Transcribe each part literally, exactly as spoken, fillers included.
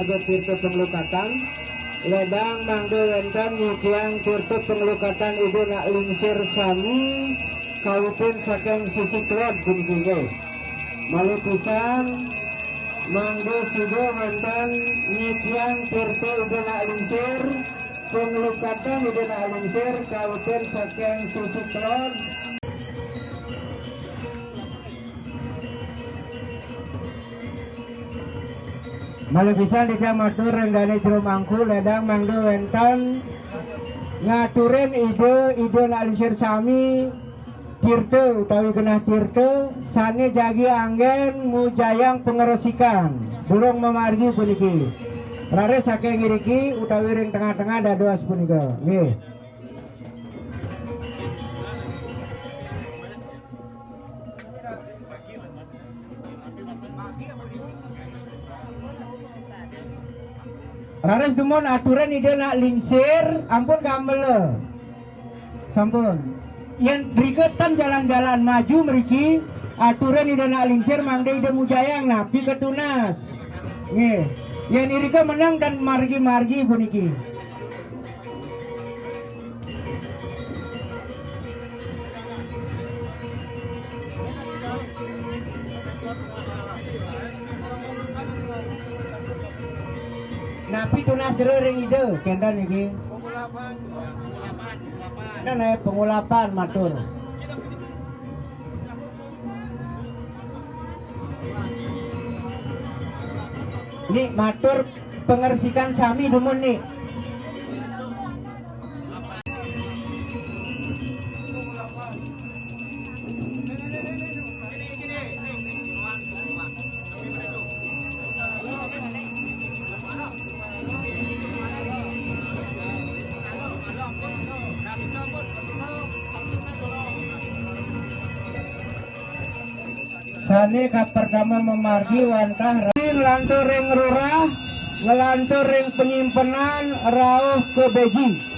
Tirta Penglukatan, ledang mangda wénten nitihang tirta penglukatan Ida Nak Lingsir sami kawiten saking sisi kelod puniki nggih. Malih pisan mangda sida wénten nitihang tirta Ida Nak Lingsir, penglukatan Ida Nak Lingsir kawiten saking sisi kelod. Malih pisan titiang matur ring dané jero mangku, ledang mangda wénten ngaturin Ida, Ida Nak Lingsir sami tirta utawi genah tirta sané jagi anggén mujayang pangresikan durung mamargi puniki. Raris saking iriki utawi ring tengah-tengah dados punika. Nggih. Raris dumun aturan Ida Nak Lingsir, ampun kamela. Sampun. Yén rika tan jalan-jalan maju mriki, aturan Ida Nak Lingsir mangda Ida mujayang napi katunas. Nggih. Yén irika meneng tan margi-margi puniki. Napi tunas jero ring Ida, kénten niki. Nah, nah, pengulapan matur. Nik matur pangresikan sami dumun nik. Sané kapertama mamargi wantah ra-, nglantur ring rurah, nglantur ring panyimpenan, rauh ka beji.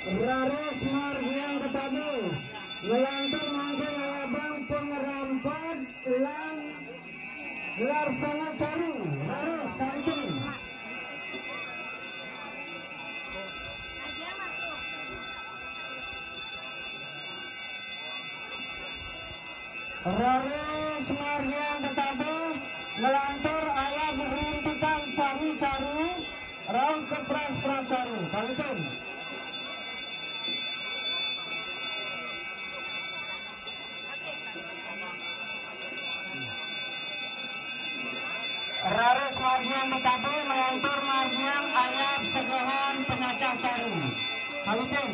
Raris margiang ka tabuh, nglantur mangkin alabang pangrampat lan laksana caru, raris kantun. Raris margiang ka tabuh, nglantur ayab rintikan sami caru, rauh ka pras-pras caru. Kantun. Raris margiang ka tabuh, nglantur margiang ayab segehan panyacah caru. Kantun.